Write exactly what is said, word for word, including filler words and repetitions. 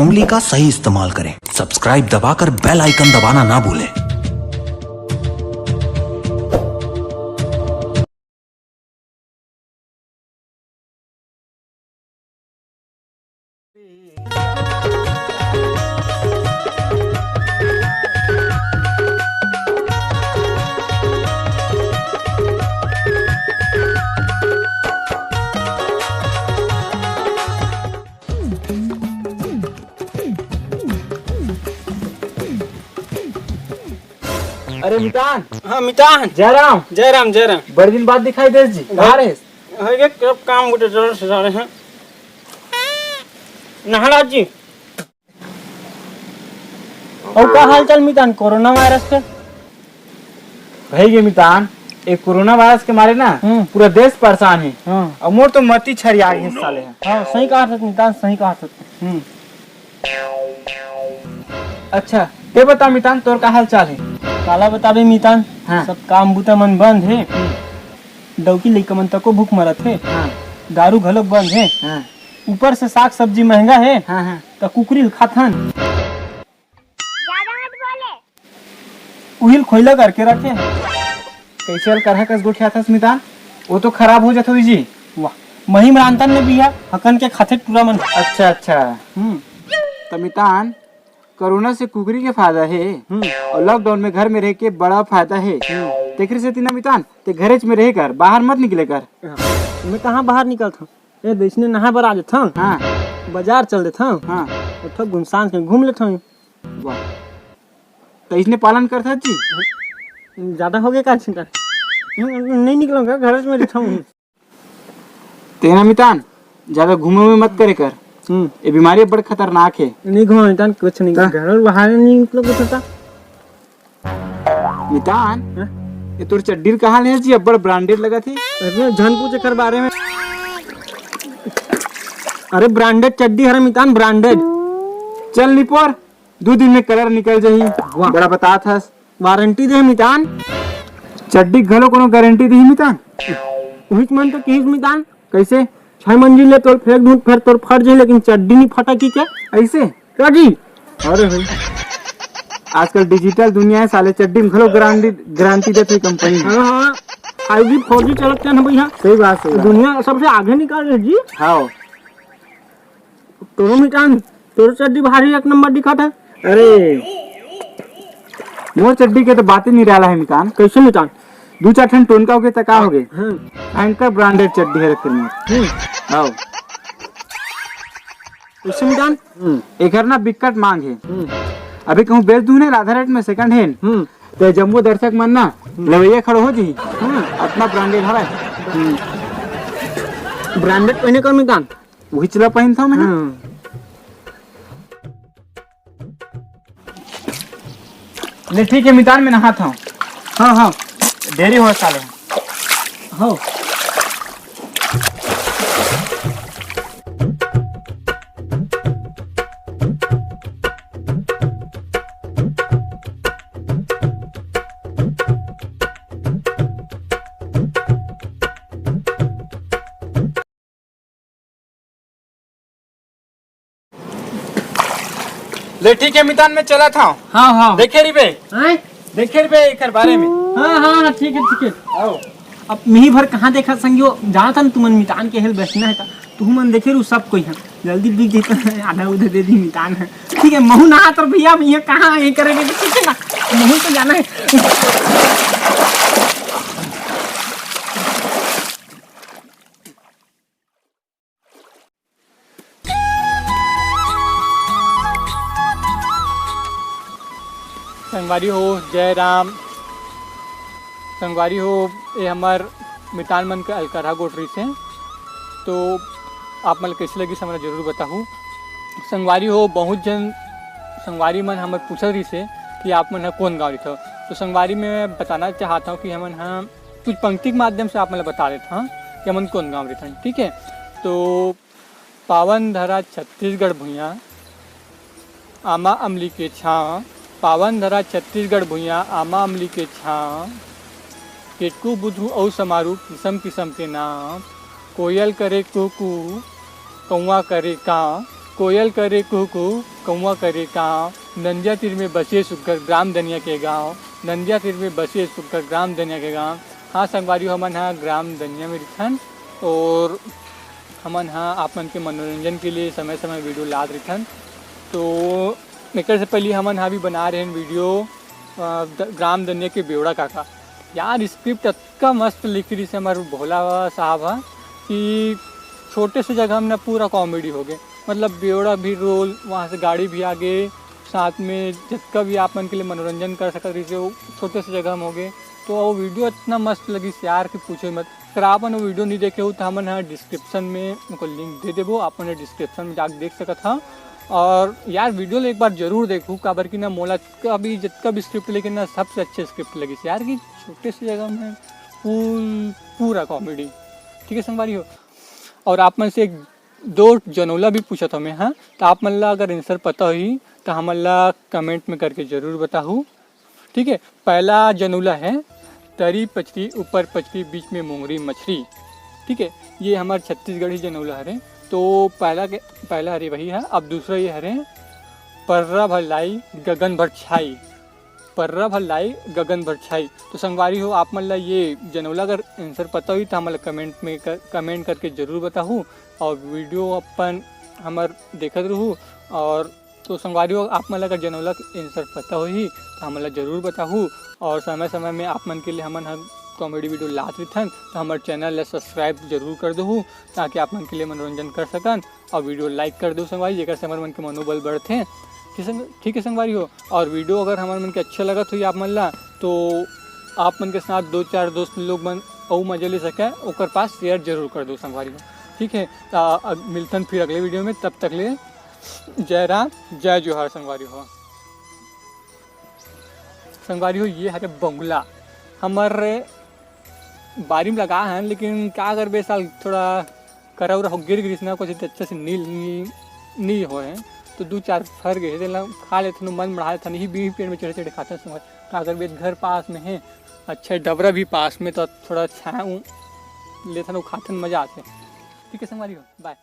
उंगली का सही इस्तेमाल करें। सब्सक्राइब दबाकर बेल आइकन दबाना ना भूलें। अरे मितान। हाँ मितान। जय राम। जय राम, जय राम। बड़े दिन बाद दिखाई देस जी। कहाँ रहेस? हो गया, कब काम उठे जोर से जा रहे हैं। नहाराज जी। अउ का हाल चाल मितान, कोरोना वायरस के? भई गे मितान, ए कोरोना वायरस के मारे ना हम्म। पूरा देश परेशान हे। हाँ। अउ मोर तो मती छरिया गे हे साले ह। हाँ, सही कहा था मितान, सही कहा था। हम्म। अच्छा, ते बता मितान, तोर का हाल चाल हे? काला बताबे मितान, हाँ। सब काम बूता मन बंद हे। हम्म। डौकी लइका मन तको भूख मरत हे। हाँ। दारू घलोक बंद हे। हाँ। ऊपर से साग सब्जी महंगा हे। हाँ, हाँ। त कुकरी ल खाथन। उहिल खोइला करके रखे। कइसे अलकरहा कस गोठियाथस मितान? वो तो खराब हो जात होही जी। वाह, मही म रांधथन न भैया, हकन के खाथे टूरा मन। अच्छा, अच्छा। हम्म। त मितान, कोरोना से कुकरी के फायदा हे हम्म। अउ लॉकडाउन में घर में रह के बड़ा फायदा हे। हम्म। तेखरे सेती न मितान, ते घरेच में रहे कर, बाहर मत निकले कर। हाँ। मैं कहाँ बाहर निकलथंव? ए, अइसने नहाए बर आ जाथंव। हाँ। बाजार चल देथंव। हाँ। उठो घुमसान के घूम लेथंव। वाह। त अइसने पालन करथस जी? ज्यादा हो गया का चिंता? नहीं निकलूंगा, घर में रहिथंव। तेना मितान, ज्यादा घूमे में मत करे कर। हम्म। ये बीमारी बड़ खतरनाक हे। नहीं घूमे मितान, कुछ नहीं। का? घर अउ बाहर नहीं निकलो कुछ होता। मितान, हाँ? ये तोर चड्डी ल कहाँ ले जी? अब्बड़ ब्रांडेड लगत हे। अरे झन पूछ एकर बारे में। अरे ब्रांडेड चड्डी हरे मितान, ब्रांडेड। चल निपोर, दू दिन में कलर निकल जाही। वाह। बड़ा बतात हस। वारंटी दे मितान। चड्डी घलो कोनो गारंटी देही मितान? उहिच मन तो किहिस मितान। कइसे? छह मंजिल ले तोर फेंक दूं, फेर तोर फट जाही, लेकिन चड्डी नहीं फटा की क्या? अइसे? क्या जी? अरे भाई, आजकल डिजिटल दुनिया हे साले, चड्डी में घलो गारंटी, गारंटी देथे कंपनी। हाँ, हाँ, five G, four G चलत हे ना भैया। सही बात, सही बात। दुनिया सबसे आगे निकल रही जी। हाँ। तोरो मितान, तोरो चड्डी भारी एक नंबर दिखत हे। अरे, मोर चड्डी के तो बाते निराला हे मितान। कइसे मितान? दू चार ठन टोनका होगे त का होगे? हाँ। एंकर ब्रांडेड चड्डी हे रखे में। हम्म। हाँ। कइसे मितान? हम्म। एकर ना बिकट मांग हे। हम्म। अभी कहूँ बेच दूँ ना आधा रेट में सेकंड हैंड, हम्म। त जम्मो दर्शक मन ना हम्म। लेवइया खड़े हो जी। हम्म। अतना ब्रांडेड हवय। हम्म। ब्रांडेड पहिने कर मितान। उही चला पहिनथंव मैं। हाँ। ले ठीक हे मितान, मैं नहाथंव। हाँ, हाँ। देरी होय साले। हाँ। ले ठीक हे मितान, मैं चलत हंव। हाँ, हाँ। देखे रहिबे। हैं? देखे रहिबे एकर बारे में। हाँ, हाँ, हाँ, ठीक हे, ठीक हे। आओ। अब मिही भर कहाँ देखा संगियो, जानत हन तुमन मितान के हेल बैठना हे त, तुहू मन देखे रहू सब कोई ह। जल्दी बिक जही त आधा उधा दे दिही मितान ह। ठीक हे, महू नहात हंव भैया, भैया कहाँ ये करेंगे, ठीक हे ना? महू तो जाना हे। संगवारी हो, जय राम। संगवारी हो, ये हमर मितान मन के अलकरहा गोठ रहिसे, तो आप मन ल कइसे लगिस, हमला जरूर बताहू। संगवारी हो, बहुत झन संगवारी मन हमर पूछत रहिसे कि आप मन ह कोन गाँव रहिथव। तो संगवारी, मैं बताना चाहत हंव कि हमन ह कुछ पंक्ति के माध्यम से आप मन ल बता देत हंव कि हमन कोन गाँव रहिथन, ठीक हे। तो पावन धरा छत्तीसगढ़ भुइयां, आमा अमली के छांव, पावन धरा छत्तीसगढ़ भुइयां, आमा अमली के छांव, केतको बुधरू अउ समारू, किसम किसम के नांव, कोयल करे कुकू, कौआ करे कांव, कोयल करे कुहू कुहू, कौआ करे काँव, नंदिया तीर में बसे सुग्घर ग्राम दनिया के गाँव, नंदिया तीर में बसे सुग्घर ग्राम दनिया के गाँव। हाँ संगवारी हो, हमन ह ग्राम दनिया में रिथन और हमन ह आप मन के मनोरंजन के लिए समय समय वीडियो लात रिथन। तो एकर से पहले हमन ह भी बना रहे हैं वीडियो, अ, द-, ग्राम दनिया के बेवड़ा काका। यार स्क्रिप्ट अतका मस्त लिख रही से हमारे भोला साहब ह कि छोटे से जगह में ना पूरा कॉमेडी हो गए। मतलब बेवड़ा भी रोल, वहाँ से गाड़ी भी आ गए, साथ में जितना भी आप मन के लिए मनोरंजन कर सकत रहिसे वो छोटे से जगह में हो गए। तो वो वीडियो इतना मस्त लगी यार कि पूछो मत। अगर आप मन वो वीडियो नहीं देखे हो तो हमन ह डिस्क्रिप्शन में उनको लिंक दे देबो, आप मन डिस्क्रिप्शन में जाके देख सकत हा। और यार वीडियो ला एक बार जरूर देखू, काबर कि ना मोला कभी जितना भी स्क्रिप्ट लेकिन ना सबसे अच्छे स्क्रिप्ट लगी यार कि छोटे से जगह में फुल पूरा कॉमेडी। ठीक है संगवारी हो, और आप मन से एक दो जनौला भी पूछत हमें, हाँ, तो आप मन ला अगर आंसर पता होही तो हमन ला कमेंट में करके जरूर बताहू। ठीक है, पहला जनौला है, तरी पचरी ऊपर पचरी बीच में मोंगरी मछरी। ठीक है, ये हमार छत्तीसगढ़ी जनौला हरे। तो पहला के, पहला हरे वही है। अब दूसरा ये हरे, पर्रा भर लाई गगन भर छाई, पर्रा भर लाई गगन भर छाई। तो संगवारी हो, आप मन ला ये जनौला अगर आंसर पता होही तो हमन ला कमेंट में कर, कमेंट करके जरूर बताहू। और वीडियो अपन हमर देखत रहू। और तो संगवारी हो, आप मन ला अगर जनौला के आंसर पता होही तो हमन ला जरूर बताहू। और समय समय में आप मन के लिए हमन ह कॉमेडी वीडियो लात रहिथन, तो हमर चैनल ला सब्सक्राइब जरूर कर देहू, ताकि आप मन के लिए मनोरंजन कर सकन। और वीडियो लाइक कर दो संगवारी, जेकर से हमर मन के मनोबल बढ़थे। ठीक संग-, ठीक है संगवारी हो, और वीडियो अगर हमर मन के अच्छा लगत होही आप मन ला, तो आप मन के साथ दो चार दोस्त लोग मन अउ मजा ले सके, ओकर पास शेयर जरूर कर दो संगवारी हो। ठीक है, तो अब मिलथन फिर अगले वीडियो में, तब तक ले जय राम, जय जोहार संगवारी हो। संगवारी हो, ये हरे बंगला हमर बारी में लगा है, लेकिन क्या करबे साल थोड़ा करा उरा हो गिर गिरिस ना, कुछ अच्छा से नी, नी, नी होए है, तो दू चार फर गए, तेला खा लेथन, मन बढ़ा लेथन, यही बीच पेड़ में चढ़े चढ़े खाथन संगवारी। का करबे, घर पास में है, अच्छा डबरा भी पास में, तो थोड़ा छाया लेथन, खाथन, मजा आथे। ठीक है संगवारी हो, बाय।